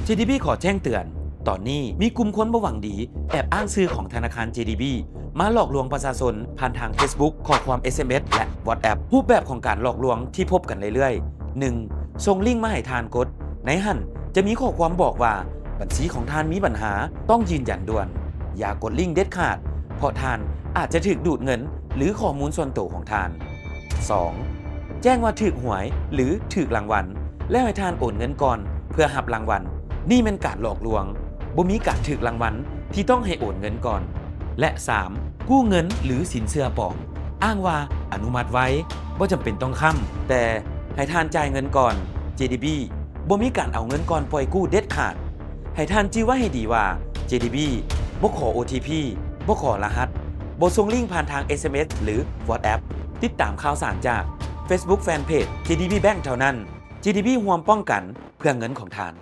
ເຈດີບີ ຂໍແຈ້ງເຕືອນ, ຕອນນີ້ມີກຸ່ມຄົນບໍ່ຫວັງດີແອບອ້າງຊື່ຂອງທະນາຄານ ເຈດີບີ ມາຫຼອກລວງປະຊາຊົນຜ່ານທາງ Facebook ຂໍ້ຄວາມ ເອສເອັມເອສ ແລະ WhatsApp. ຮູບແບບຂອງການຫຼອກລວງທີ່ພົບກັນເລື້ອຍໆ, ໜຶ່ງ ສົ່ງລິ້ງມາໃຫ້ທ່ານກົດ, ໃນຫັ້ນຈະມີຂໍ້ຄວາມບອກວ່າບັນຊີຂອງທ່ານມີບັນຫາ, ຕ້ອງຢືນຢັນດ່ວນ, ຢ່າກົດລິ້ງເດັດຂາດ ເພາະທ່ານອາດຈະຖືກດູດເງິນ ຫຼື ຂໍ້ມູນສ່ວນໂຕຂອງທ່ານ. ສອງ ແຈ້ງວ່າຖືກຫວຍ ຫຼື ຖືກລາງວັນ ແລ້ວໃຫ້ທ່ານໂອນເງິນກ່ອນເພື່ອຮັບລາງວັນ. ນີ້ແມ່ນການຫຼອກລວງ, ບໍ່ມີການຖືກລາງວັນທີ່ຕ້ອງໃຫ້ໂອນເງິນກ່ອນ. ແລະ ສາມ ກູ້ເງິນ ຫຼື ສິນເຊື່ອປອມ, ອ້າງວ່າອະນຸມັດໄວ, ບໍ່ຈຳເປັນຕ້ອງຄ້ຳ, ແຕ່ໃຫ້ທ່ານຈ່າຍເງິນກ່ອນ. ເຈດີບີ ບໍ່ມີການເອົາເງິນກ່ອນປ່ອຍກູ້ເດັດຂາດ. ໃຫ້ທ່ານຈື່ໄວ້ໃຫ້ດີວ່າ ເຈດີບີ ບໍ່ຂໍໂອທີພີ, ບໍ່ຂໍລະຫັດ, ບໍ່ສົ່ງລິ້ງຜ່ານທາງ ເອສເອັມເອສ ຫຼື WhatsApp. ຕິດຕາມຂ່າວສານຈາກ Facebook Fanpage ເຈດີບີ Bank ເທົ່ານັ້ນ. ເຈດີບີ ຮ່ວມປ້ອງກັນເພື່ອເງິນຂອງທ່ານ.